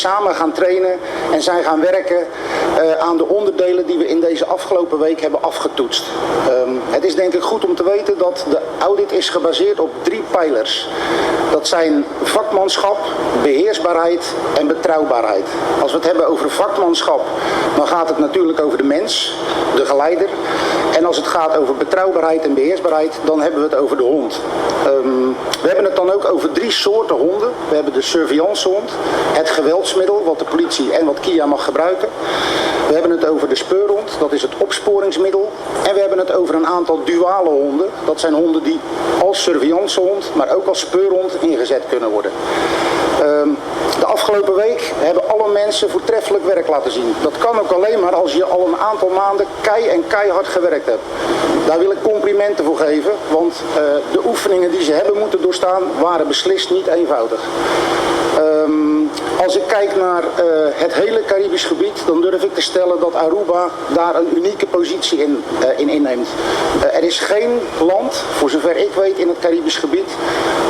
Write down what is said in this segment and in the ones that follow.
samen gaan trainen en zijn gaan werken aan de onderdelen die we in deze afgelopen week hebben afgetoetst. Het is denk ik goed om te weten dat de audit is gebaseerd op drie pijlers. Dat zijn vakmanschap, beheersbaarheid en betrouwbaarheid. Als we het hebben over vakmanschap, dan gaat het natuurlijk over de mens, de geleider. En als het gaat over betrouwbaarheid en beheersbaarheid, dan hebben we het over de hond. We hebben het dan ook over drie soorten honden. We hebben de surveillancehond, het geweldsmiddel wat de politie en wat KIA mag gebruiken. We hebben het over de speurhond, dat is het opsporingsmiddel. En we hebben het over een aantal duale honden. Dat zijn honden die als surveillancehond, maar ook als speurhond ingezet kunnen worden. De afgelopen week hebben alle mensen voortreffelijk werk laten zien. Dat kan ook alleen maar als je al een aantal maanden kei en keihard gewerkt hebt. Daar wil ik complimenten voor geven, want de oefeningen die ze hebben moeten doorstaan waren beslist niet eenvoudig. Als ik kijk naar het hele Caribisch gebied, dan durf ik te stellen dat Aruba daar een unieke positie in inneemt. Er is geen land, voor zover ik weet, in het Caribisch gebied,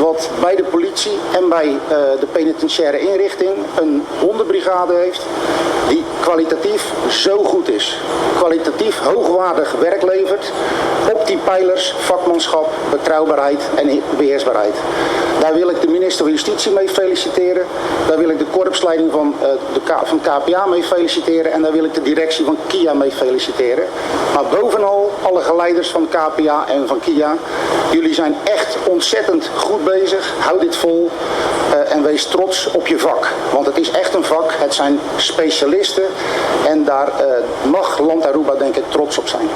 wat bij de politie en bij de penitentiaire inrichting een hondenbrigade heeft die kwalitatief zo goed is. Kwalitatief hoogwaardig werk levert op die pijlers vakmanschap, betrouwbaarheid en beheersbaarheid. Daar wil ik de minister van Justitie mee feliciteren. Daar wil ik de korpsleiding van KPA mee feliciteren. En daar wil ik de directie van KIA mee feliciteren. Maar bovenal alle geleiders van KPA en van KIA. Jullie zijn echt ontzettend goed bezig. Houd dit vol en wees trots op je vak. Want het is echt een vak. Het zijn specialisten. En daar mag Land Aruba, denk ik, trots op zijn.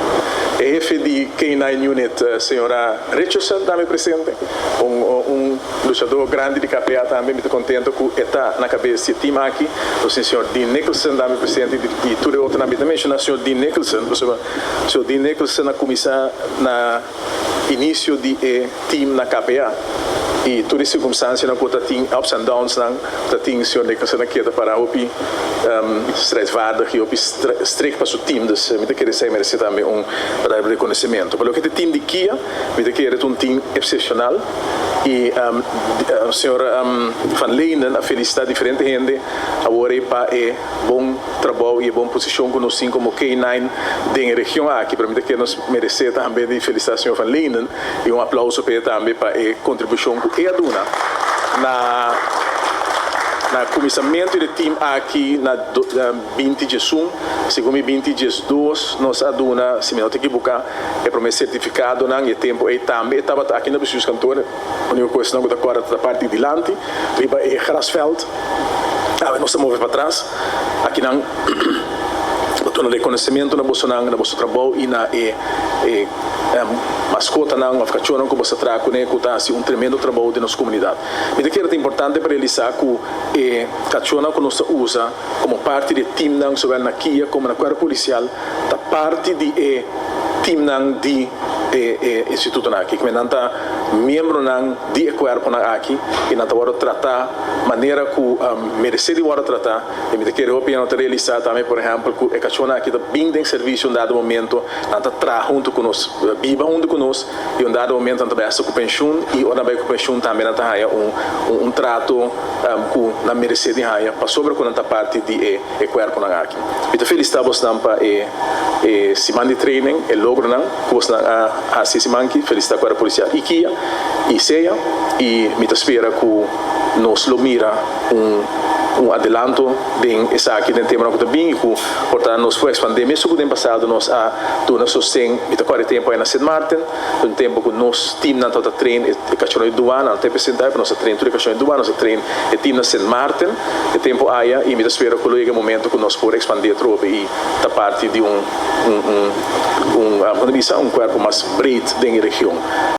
E hefe di K9 Unit, señora Richardson, tambe presente. Un luchador grandi di KPA tambe, mi ta contento cu e ta na cabes di e team aki. O señor Dean Nicholson tambe presente y tur otro tambe. Tambe menciona señor Dean Nicholson. Señor Dean Nicholson a cuminsa na inicio di e team na KPA. Y tur circunstancia nan cu tin ups and downs nan tin, señor Nicholson aki ta para hopi strijdvaardig y hopi strict pa su team, dus mi ta kere esey merece tambe un reconocimento. Pa loke ta e team di KIA, mi ta kere un team excepcional y señor Van Leenen a felicita diferente hende awor pa e bon trabou y bon posicion cu nos tin como K9 den region aki. Pa mi cu nos merece tambe di felicita señor Van Leenen y un aplauso p'e tambe pa e contribucion cu el a duna na cuminsamento di e team aki na 2021, segun 2012, nos a duna, si mi no ta ekivoca, e prome certificado nan e tempo ey tambe tabata aki na bestuurskantoor, unico cos nan cu ta parti dilanti, riba e grasveld. Ah, nos a move patras. Aki nan un reconocimento na boso nan, na boso trabou y na e mascota nan, of cacho nan cu boso ta traha, cu ta un tremendo trabou den nos comunidad. Mi ta kere ta importante pa realisa cu e cacho nan cu nos ta usa como parti di team nan, zowel na KIA como na Cuerpo Policial, ta parti di e team nan di e instituto nan aki, cu nan ta miembro nan di e cuerpo nan aki y nan ta wordo trata manera cu merece di wordo trata. Y mi ta kere hopi nan ta realisa tambe, por ehempel, cu e cacho nan aki ta bin den servicio, un dado momento nan ta traha hunto cu nos, biba hunto cu nos, y un dado momento nan ta bay cu pensioen y ora bay cu pensioen tambe nan ta haya un trato cu nan merece di haya pasobra cu nan ta parti di e cuerpo nan aki. Mi ta felicita boso pa e siman di training e logro nan cu boso a haci siman aki. Felicita Cuerpo Policial y KIA y SEA y mi ta spera cu nos lo mira un adelanto den esaki den tema cu tambe cu por tanto nos por expande. Mesmo cu den pasado nos a duna sosten y ta cual tempo na St. Martin, un tempo cu nos team nan ta train e cacho di douane, nan ta presenta, nos train tur cacho di douane, nos train e team na St. Martin e tempo aya, y mi ta spera cu yega momento cu nos por expande trobe y ta parti di un cuerpo mas breed den region.